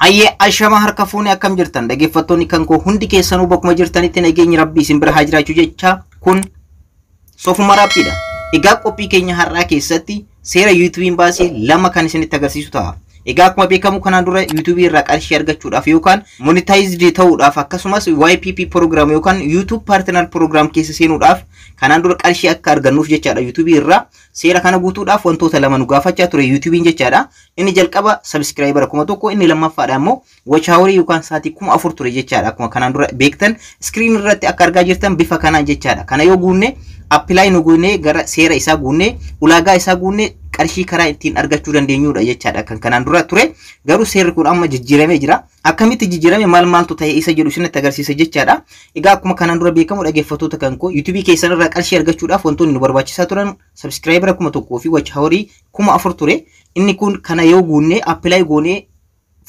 Hayyee, ashama harka fuunee, akkam jirtan dhaggeeffattoonni kan koo hundi keessanuu? Bakkuma jirtanitti nageenyi Rabbii isin bira haa jiraachuu jecha, kun Soofuma Raabbiidha. Egaa qophii keenya har'aa keessatti seera YouTubeiin baasee lama kan isinitti agarsiisu ta'a. Egaa akkuma beekamu kanaan dura YouTubeii irraa qarshii argachuudhaaf yookaan monetized ta'uudhaaf, akkasumas YPP program yookaan YouTube Partner Program keessa seenuudhaaf, kanaan dura qarshii akka argannuuf jechaadha, YouTubeii irraa seera kana guutuudhaaf wantoota lama nu gaafachaa ture YouTubeiin jechaadha. Inni jalqaba subscriber 1000, inni lammaffaadha immoo watch hourii yookaan sa'aatii 4000 ture jechaadha. Akkuma kanaan dura beektan screen irratti akka argaa jirtan bifa kanaan jechaadha. Kana yoo guunne, apply nu guunne, gara seera isaa guunne, ulaagaa isaa guunne, qarshii karaa ittiin argachuu dandeenyudha jechaadha kan kanaan dura ture. Garuu seerri kun amma jijjiiramee jira. Akkamitti jijjiirame, maal maaltu ta'e isa jedhu isinitti agarsiisa jechaadha. Egaa akkuma kanaan dura beekamu, dhaggeeffattoota kan koo, YouTubeii keessan irraa qarshii argachuudhaaf wantoonni nu barbaachisaa turan subscriber 1000 fi watch hourii 4000 ture. Inni kun kana yoo guunne, apply goonee,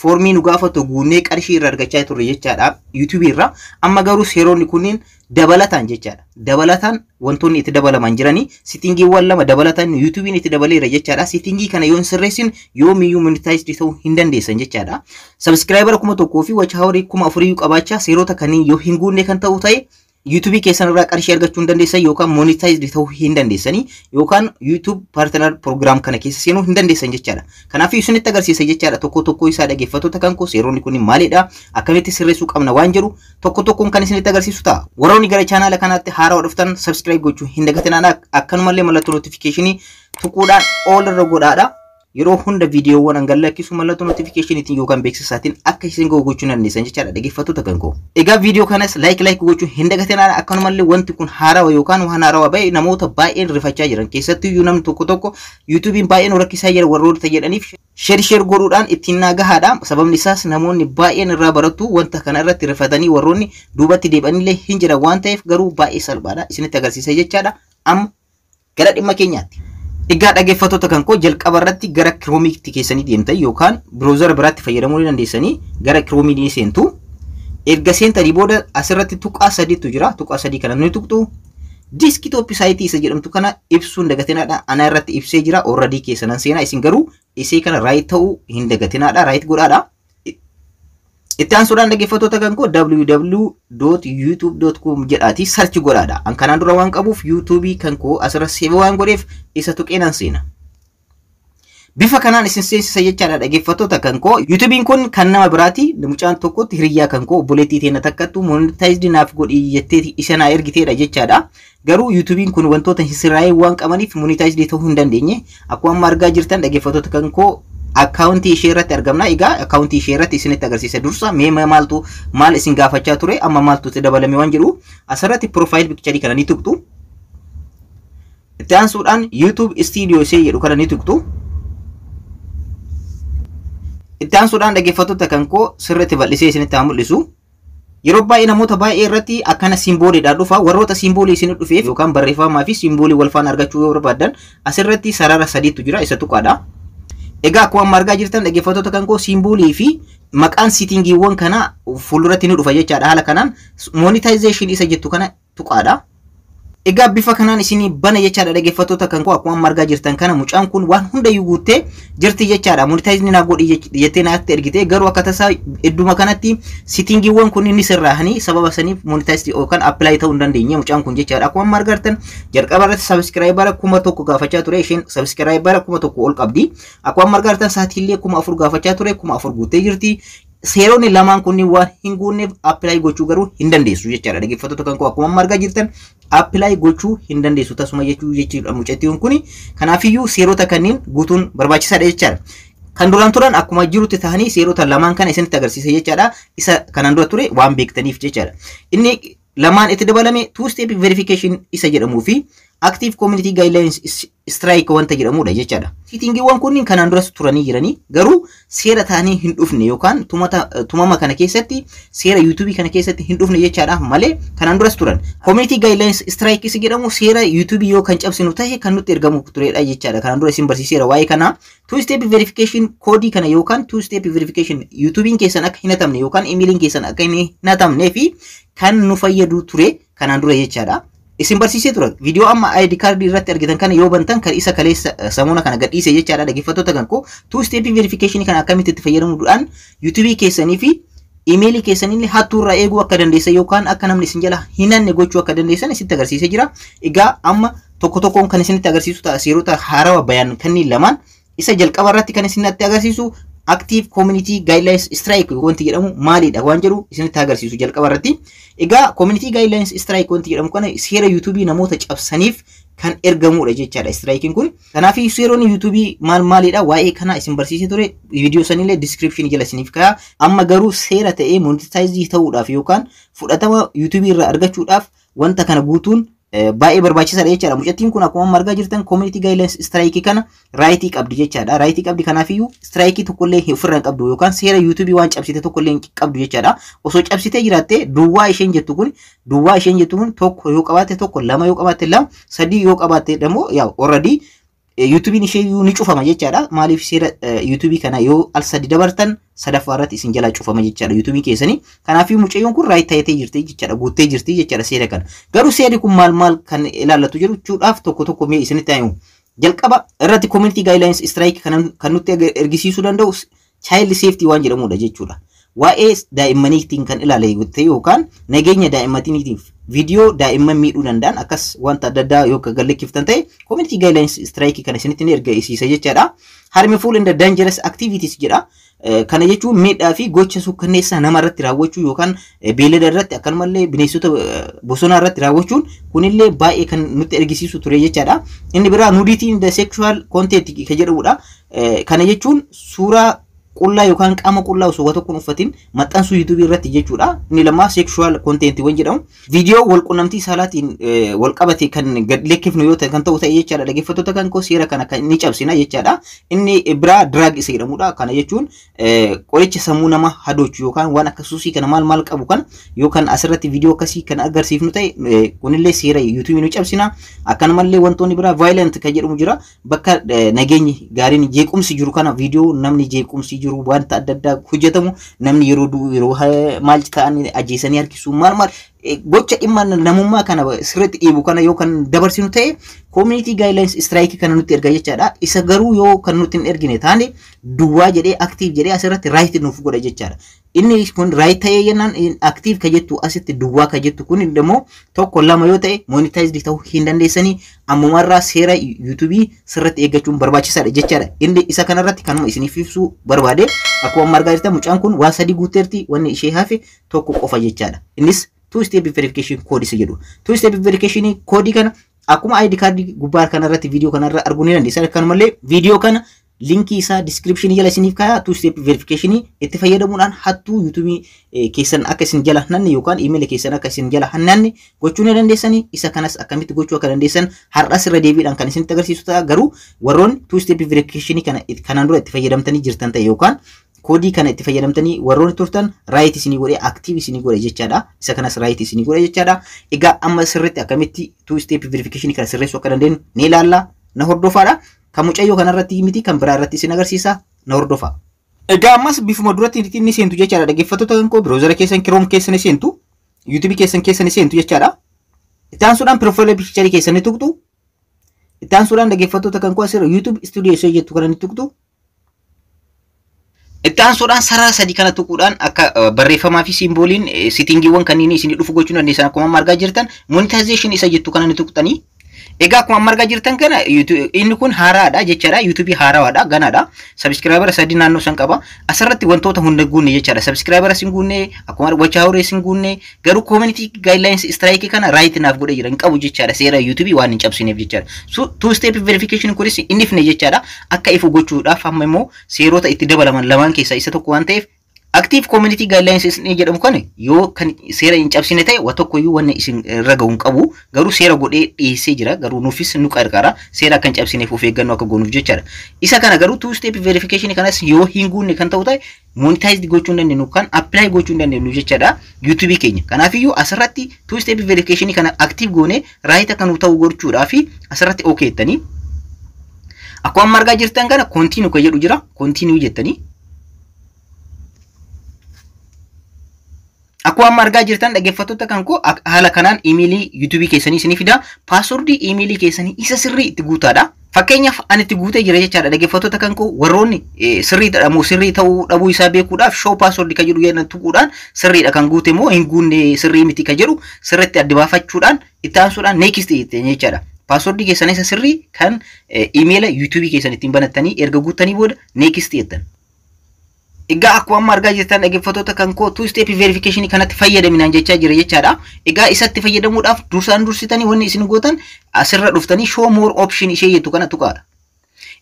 foormii nu gaafatu guunnee qarshii irraa argachaa turre jechaadha YouTubeii irraa. Amma garuu seeronni kunniin dabalataan jechaadha. Dabalataan wantoonni itti dabalaman jiranii settingiiwwan lama dabalataan YouTubeiin itti dabaleera jechaadha. Settingii kana yoo hin sirreessin yoomiyyuu monetized ta'uu hin dandeessan jechaadha. Subscriber 1000 fi watch hourii 4000 qabaachaa seerota kanneen yoo hin guunne kan ta'u ta'e, YouTubeii keessan irraa qarshii argachuu hin dandeessan yookaan monetized ta'uu hin dandeessanii yookaan YouTube Partner Program kana keessa seenuu hin dandeessan jechaadha. Kanaaf isinitti agarsiisa jechaadha tokko tokko isaa, dhaggeeffattoota kan koo, seeronni kun maalidha, akkamitti sirreessuu qabna waan jedhu tokko tokkoon kan isinitti agarsiisu ta'a. Warroonni gara chaanaala kanaatti haarawaa dhuftan subscribe gochuu hin dagatinaa, akkanumallee mallattoo notificationii tuquudhaan all irra godhaadha. Yeroo hunda viidiyoowwan an gadlakkisu mallattoo notificationiitiin yookaan beeksisaatiin akka isin gahu gochuu dandeessan jechaadha, dhaggeeffattoota kan koo. Egaa viidiyoo kanas like like gochuu hin dagatinaa. Akkanumallee wanti kun haarawaa yookaan waan haarawaa ba'e namoota baay'een rifachaa jiran, keessattuu namni tokko tokko YouTubeiin baay'een rakkisaa jira warroota jedhaniif share share godhuudhaan ittiin naa gahaadha. Sababni isaas namoonni baay'een irraa baratu, wanta kana irratti rifatanii warroonni duubatti deebi'anillee hin jiran waan ta'eef. Garuu baay'ee salphaadha, isinitti agarsiisa jechaadha. Amma gara dhimma keenyaatti. Egaa dhaggeeffattoota kan koo, jalqaba irratti gara Chromeitti keessanii deemtan yookaan browsera biraatti fayyadamuu ni dandeessanii, gara Chromeii ni seentu. Erga seentanii booda asirratti tuqaa sadiitu jira. Tuqaa sadii kana ni tuqxu. Desktop siteii isa jedhamtu kana ibsuun dagatinaadha. Ana irratti ibsee jira. Already keessa nan seenaa. Isin garuu isee kana right ta'uu hin dagatinaadha. Right godhaadha. Itti aansuudhaan, dhaggeeffattoota kan koo, www.youtube.com jedhaati search godhaadha. An kanaan dura waan qabuuf, YouTubeii kan koo asirra save waan godheef, isa tuqee nan seena. Bifa kanaan isin seensisa jechaadha, dhaggeeffattoota kan koo. YouTubeiin kun kan nama biraati. Mucaan tokkotti hiriyyaa kan koo, obboleettii teenya takkattu monetized naaf godhi jettee isa naa ergiteedha jechaadha. Garuu YouTubeiin kun wantoota hin sirraa'ee waan qabaniif monetized ta'uu hin dandeenye. Akkuma amma argaa jirtan, dhaggeeffattoota kan koo, akkaawuntii ishee irratti argamna. Egaa akkaawuntii ishee irratti isinitti agarsiisa. Dursa mee maaltu maal isin gaafachaa ture, amma maaltu itti dabalame waan jedhu asirratti profile pictureii kana ni tuqxu. Itti aansuudhaan YouTube Studio ishee jedhu kana ni tuqxu. Itti aansuudhaan, dhaggeeffattoota kan koo, sirriitti bal'isee isinitti haa mul'isu. Yeroo baay'ee namoota baay'ee irratti akkana symboliidhaan dhufa. Warroota symbolii isin dhufeef yookaan barreeffamaa fi symbolii wal faana argachuu yoo barbaaddan, asirratti sarara sadiitu jira, isa tuqaadha. Egaa akkuma amma argaa jirtan, dhaggeeffattoota kan koo, symbolii fi maqaan settingiiwwan kana fuulduratti ni dhufa jechaadha. Haala kanaan monetization isa jettu kana tuqaadha. Egaa bifa kanaan isinii bana jechaadha, dhaggeeffattoota kan koo. Akkuma amma argaa jirtan kana mucaan kun waan hundayyuu guuttee jirti jechaadha. Monetize naa godhi jettee naatti ergite, garuu akka tasaa idduma kanatti settingiiwwan kun inni sirraahanii sababa saniif monetize yookaan apply ta'uu hin dandeenye mucaan kun jechaadha. Akkuma amma argartan jalqaba irratti subscriber 1000 gaafachaa ture, isheen subscriber 1000 ol qabdi. Akkuma amma argartan saatiillee 4000 gaafachaa ture, 4000 guuttee jirti. Seeronni lamaan kunniin waan hin guunneef apply gochuu garuu hin dandeessu jechaadha. Dhaggeeffattoota kan koo, akkuma amma argaa jirtan apply gochuu hin dandeessu tasuma jechuu jechuudha mucattiin kuni. Kanaafiyyuu seerota kanneen guutuun barbaachisaadha jechaadha. Kan duraan turan akkuma jirutti ta'anii seerota lamaan kana isinitti agarsiisa jechaadha. Isa kanaan dura ture waan beektaniif jechaadha. Inni lamaan itti dabalame two step verification isa jedhamuu fi active community guidelines strike wanta jedhamudha jechaadha. Settingiiwwan kunniin kanaan duras turanii jiranii, garuu seera ta'anii hin dhufne yookaan tumama kana keessatti, seera YouTubeii kana keessatti hin dhufne jechaadha malee kanaan duras turan. Community guidelines strike isa jedhamu seera YouTubeii yoo kan cabsinu tahe kan nutti ergamu turedha jechaadha. Kanaan dura isin barsiiseera waa'ee kanaa. Two step verification koodii kana yookaan two step verification YouTubeiin keessan akka hin hatamne yookaan emailiin keessan akka hin hatamnee fi kan nu fayyadu ture kanaan dura jechaadha. Isin barsiisee tura. Viidiyoo amma ID card irratti argitan kana yoo bantan, kan isa kaleessa samoona kana gadhiise jechaadha, dhaggeeffattoota kan koo. Two step verification kana akkamitti itti fayyadamuudhaan YouTube keessanii fi imeelii keessanii hattuurraa eeguu akka dandeessan yookaan akka namni isin jala hin hanne gochuu akka dandeessan isitti agarsiisee jira. Egaa amma tokko tokkoon kan isinitti agarsiisu ta'a seerota haarawaa bayan kanneen lamaan. Isa jalqaba irratti kan isinitti agarsiisu active community guidelines strike wanti jedhamu maalidha waan jedhu isinitti agarsiisu jalqaba irratti. Egaa community guidelines strike wanti jedhamu kana seera YouTube namoota cabsaniif kan ergamudha jechaadha strikeiin kun. Kanaaf seeronni YouTube maal maalidha, waa'ee kana isin barsiisee ture. Viidiyoo sanillee description jala isiniif kaa'a. Amma garuu seera ta'ee monetize ta'uudhaaf yookaan fudhatama YouTube irraa argachuudhaaf wanta kana guutuun baay'ee barbaachisaadha jechaadha. Mucattiin kun akkuma amma argaa jirtan community guidelines strike kana right qabdi jechaadha. Right qabdi, kanaafiyyuu strike tokkollee ofirraa hin qabdu yookaan seera YouTube waan cabsite tokkollee hin qabdu jechaadha. Osoo cabsitee jiraatte duwwaa isheen jettu kun tokko yoo qabaatte tokko, lama yoo qabaatte lama, sadii yoo qabaatte immoo yaa already YouTubeiin ishee ni cufama jechaadha. Maaliif? Seera YouTube kana yoo al sadi dabartan sadaffaa irratti isin jalaa cufama jechaadha YouTube keessanii. Kanaafuu mucayyoon kun right ta'ee jirti jechaadha. Guuttee jirti jechaadha seera kana. Garuu seerri kun maal maal kan ilaallatu jechuudhaaf tokko tokko mee isinitti himu. Jalqaba irratti community guidelines strike kan nutti ergisiisuu danda'u child safety waan jedhamudha jechuudha. Waa'ee daa'immaniitiin kan ilaale ta'e yookaan nageenya daa'immaniitiif viidiyoo daa'imman miidhuu danda'an akkas wanta adda addaa yoo galleefftan ta'e community guidelines strike kana isinitti ni ergisiisa jechaadha. Harmful and dangerous activities jedha. Kana jechuun miidhaa fi gocha suukkanneessaa nama irratti raawwachuu yookaan beellada irratti, akkanumallee bineensota bosonaa irratti raawwachuun kunillee baay'ee kan nutti ergisiisu ture jechaadha. Inni biraa nudity in the sexual content kan jedhamudha. Kana jechuun suuraa qullaa yookaan qaama qullaa osoo waa tokko hin uffatin maxxansuu YouTube irratti jechuudha. Inni lammaa sexual content waan jedhamu viidiyoo wal qunnamtii saalaatiin wal qabate kan gad lakkifnu yoo ta'e kan ta'u ta'e jechaadha. Dhaggeeffattoota kan koo, seera kana kan ni cabsina jechaadha. Inni biraa drug isa jedhamudha. Kana jechuun qoricha sammuu nama hadoochu yookaan waan akka suusii kana maal maal qabu kan yookaan asirratti viidiyoo akkasii kan agarsiifnu ta'e kunillee seera YouTube ni cabsina. Akkanumallee wantoonni biraa violent kan jedhamu jira. Bakka nageenyi gaariin jeequmsi jiru kana viidiyoo namni jeequmsi jiru wanta adda addaa hojjetamu, namni yeroo du'u, yeroo maal ta'an ajjeesanii harkisuu, maal maal gocha dhimma namummaa kana sirriitti dhiibu kana yoo kan dabarsinu ta'e community guidelines strike kana nutti erga jechaadha. Isa garuu yoo kan nutti hin ergine taane duwwaa jedhee active jedhee asirratti right nuuf godha jechaadha. Inni kun right ta'ee jennaan active ka jettu asitti duwwaa ka jettu kun immoo tokko lama yoo ta'e monetized ta'uu hin dandeessanii. Ammumarraa seera YouTube sirriitti eeggachuun barbaachisaadha jechaadha. Inni isa kanarratti kanuma isiniif ibsuu barbaade. Akkuma amma argaa jirtan mucaan kun waa sadii guutteerti, wanni ishee hafe tokko qofa jechaadha. Innis two step verification code isa jedhu. Two step verification code kana akkuma ID card gubbaa kanarratti viidiyoo kanarra arguu ni dandeessan. Akkanumallee viidiyoo kana linkii isaa description jala isiniif kaa'a. Two step verification itti fayyadamuudhaan hattuu YouTube keessan akka isin jala hanne yookaan email keessan akka isin jala hanne gochuu ni dandeessanii. Isa kanas akkamitti gochuu akka dandeessan har'as irra deebiidhaan kan isinitti agarsiisu ta'a. Garuu warroonni two step verification kana kanaan dura itti fayyadamtanii jirtan ta'e yookaan koodii kana itti fayyadamtanii warroonni turtan right isinii godhe, active isinii godhe jechaadha. Isa kanas right isinii godhe jechaadha. Egaa amma sirriitti akkamitti two step verification kana sirreessuu akka dandeenyu ni ilaalla. Na hordofaadha. Kan mucayyoo kanarratti miti, kan biraa irratti isin agarsiisa. Na hordofa. Egaa ammas bifuma duratti inni seentu jechaadha. Dhaggeeffattoota kan koo, browser keessan Chrome keessan seentu. YouTube keessan keessan seentu jechaadha. Itti aansuudhaan profile picture keessan ni tuqxu. Itti aansuudhaan, dhaggeeffattoota kan koo, asirra YouTube Studio ishee jettu kana ni tuqxu. Itti aansuudhaan sarara sadii kana tuquudhaan akka barreeffamaa fi symboliin settingiiwwan kanneen isinii dhufu gochuu dandeessan. Akkuma amma argaa jirtan monetization isa jettu kana ni tuqxanii. Egaa akkuma amma argaa jirtan kana inni kun haaraadha jechaadha. YouTube haaraadha, ganaadha. Subscriber sadii naannoo san qaba. Asirratti wantoota hunda guunne jechaadha. Subscriber sin guunne, akkuma watch hour sin guunne, garuu community guidelines strike kana right naaf godhe jira, hin qabu jechaadha. Seera YouTube waan hin cabsineef jechaadha. So two step verification kunis inni ifne jechaadha. Akka ifu gochuudhaaf amma immoo seerota itti dabalaman lamaan keessaa isa tokko waan ta'eef active community guidelines inni jedhamu kana yoo kan seera hin cabsine ta'e wa tokko iyyuu wanni isin irra gahu hin qabu. Garuu seera godhee dhiyeessee jira, garuu nuufis nu qarqara, seera akka hin cabsineef of eeggannoo akka goonuuf jechaadha. Isa kana garuu two step verification kanas yoo hin guunne kan ta'u ta'e monetized gochuu hin dandeenyu kan apply gochuu hin dandeenyu jechaadha YouTube keenya. Kanaafiyyuu asirratti two step verification kana active goone right akka nu ta'u gochuudhaaf asirratti okay jettanii, akkuma amma argaa jirtan kana continue kan jedhu jira, continue jettanii. Akkuma amma argaa jirtan, dhaggeeffattoota kan koo, haala kanaan iimeelii YouTubeii keessanii isinii fida. Passwordii iimeelii keessanii isa sirrii itti guutaadha. Fakkeenyaaf ani itti guutee jira jechaadha, dhaggeeffattoota kan koo. Warroonni sirriidha moo sirrii ta'uu dhabuu isaa beekuudhaaf "show password" kan jedhu jedhan tuquudhaan sirriidha kan guute moo hin guunne, sirrii miti kan jedhu sirriitti adda baafachuudhaan itti aansuudhaan "next" jetteen jechaadha. Passwordii keessan isa sirrii kan iimeela YouTubeii keessan ittiin banattanii erga guuttanii booda "next" jettan. Egaa akkuma amma argaa jirtan, dhaggeeffattoota kan koo, two step verification kanatti fayyadaminaan jechaa jira jechaadha. Egaa isatti fayyadamuudhaaf dursaan dursitanii wanni isin gootan asirra dhuftanii "show more option" ishee jettu kana tuqaadha.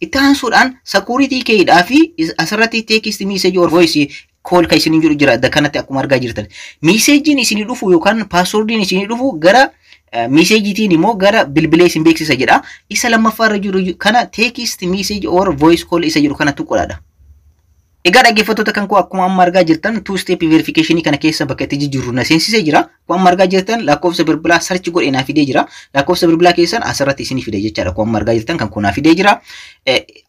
Itti aansuudhaan security keydhaa fi asirratti "text message or voice call" kan isin jedhu jira adda kanatti akkuma argaa jirtan. Messageiin isinii dhufu yookaan passwordiin isinii dhufu gara messageiitiin immoo gara bilbilee isin beeksisa jedha. Isa lammaffaa irra jiru kana, "text message or voice call" isa jedhu kana tuqaadha. Egaa dhaggeeffattoota kan koo, akkuma amma argaa jirtan two step verification kana keessa bakka itti jijjiirru na seensisee jira. Akkuma amma argaa jirtan lakkoofsa bilbilaa search godhee naa fidee jira. Lakkoofsa bilbilaa keessan asirratti isinii fide jechaadha. Akkuma amma argaa jirtan kan kun naa fidee jira.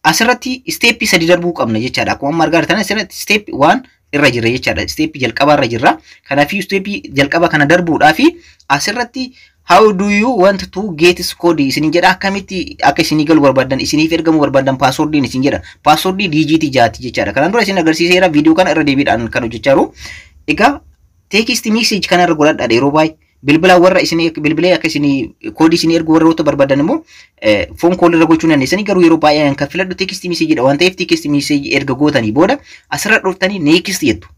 Asirratti step sadi darbuu qabna jechaadha. Akkuma amma argaa jirtan asirratti step 1 irra jirra jechaadha. Step jalqabaa irra jirra. Kanaafuu step jalqaba kana darbuudhaafi asirratti "How do you want to get this code?" isinin jedha. Akkamitti akka isinii galu barbaadan, isiniif ergamu barbaadan passwordiin isin jedha. Passwordii digitii jaati jechaadha. Kanaan dura isin agarsiiseera, viidiyoo kana irra deebiidhaan kan hojjechaa jiru. Egaa text message kana irra godhadhaa yeroo baay'ee. Bilbila warra isin bilbilee akka isin koodii isin ergu warroota barbaadan immoo phone call irra gochuu dandeessanii, garuu yeroo baay'ee kan filadhu text message dha waan ta'eef text message erga gootanii booda asirra dhuftanii "next" jettu.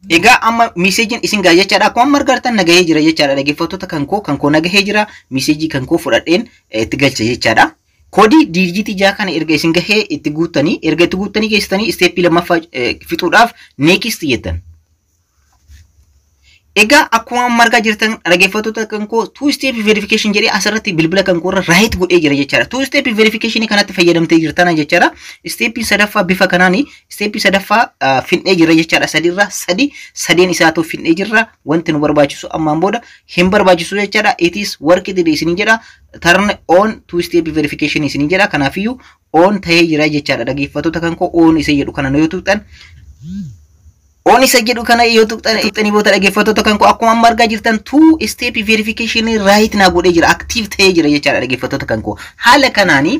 Egaa amma messageiin isin gaha jechaadha. Akkuma amma argartan nagahee jira jechaadha. Dhaggeeffattoota kan koo nagahee jira. Messageii kan koo fudhadheen itti galcha jechaadha. Koodii digitii jaha kana erga isin gahee itti guuttanii, erga itti guuttanii geessitanii stepii lammaffaa fixuudhaaf "next" jettan. Egaa akkuma amma argaa jirtan, dhaggeeffattoota kan koo, two step verification jedhee asirratti bilbila kan koo irra right godhee jira jechaadha. Two step verification kanatti fayyadamtee jirtana jechaadha. Stepii sadaffaa bifa kanaani stepii sadaffaa finnee jira jechaadha. Sadiirra sadi sadeen isaatu finnee jirra. Wanti nu barbaachisu ammaan booda hin barbaachisu jechaadha. "It is worked" isiniin jedha. "Turn on two step verification" isiniin jedha. Kanaafiyyuu on ta'ee jira jechaadha. Dhaggeeffattoota kan koo, on isa jedhu kana yoo tuqxan, on isa jedhu kana yoo tuqxanii booda, dhaggeeffattoota kan koo, akkuma amma argaa jirtan two step verification right naa godhee jira, active ta'ee jira jechaadha. Dhaggeeffattoota kan koo, haala kanaanii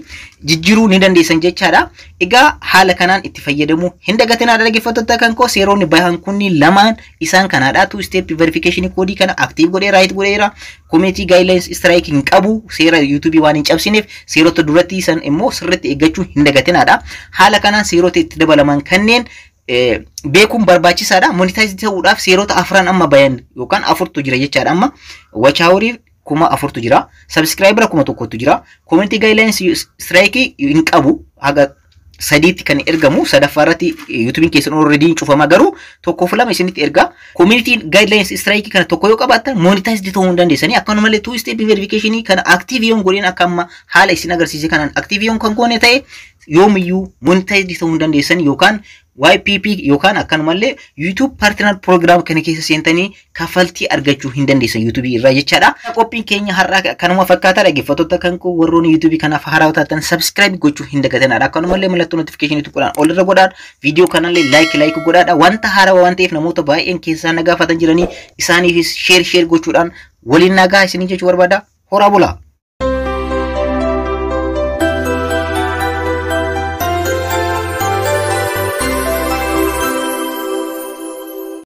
jijjiiruu ni dandeessan jechaadha. Egaa haala kanaan itti fayyadamuu hin dagatinaa, dhaggeeffattoota kan koo. Seeronni bahan kunni lamaan isaan kanaadha. Two step verification koodii kana active godhee right godheera. Community guidelines strike hin qabu, seera YouTube waan hin cabsineef seerota duratti san immoo sirriitti eeggachuu hin dagatinaadha. Haala kanaan seerota itti dabalaman kanneen beekuun barbaachisaadha. Monetize ta'uudhaaf seerota afran amma bayan yookaan afurtu jira jechaadha amma. Watch hourii 4000tu jira. Subscriber 1000tu jira. Community guidelines strike hin qabu, haga sadiitti kan ergamu, sadaffaa irratti YouTubein keessan already cufama, garuu tokkoof lama isinitti erga. Community guidelines strike kana tokko yoo qabaattan monetize ta'uu hin dandeessanii. Akkanumallee two step verification kana active yoon godhin, akka amma haala isin agarsiise kanaan active yoon kan goone ta'e, yoomiyyuu monetize ta'uu hin dandeessan yookaan YPP yookaan akkanumallee YouTube Partner Program kana keessa seentanii kaffaltii argachuu hin dandeessan YouTube irraa jechaadha. Qophiin keenya har'aa kanuma fakkaataa. Dhaggeeffattoota kan koo, warroonni YouTube kanaaf haaraa taatan subscribe gochuu hin dagatinaa. Akkanumallee mallattoo notification tuquudhaan ol irra godhaa. Viidiyoo kanallee like like godhaadha. Wanta haarawaa waan ta'eef namoota baay'een keessaa na gaafatan jiranii isaaniifis share share gochuudhaan waliin nagaa isinii jechuu barbaada. Horaa bulaa.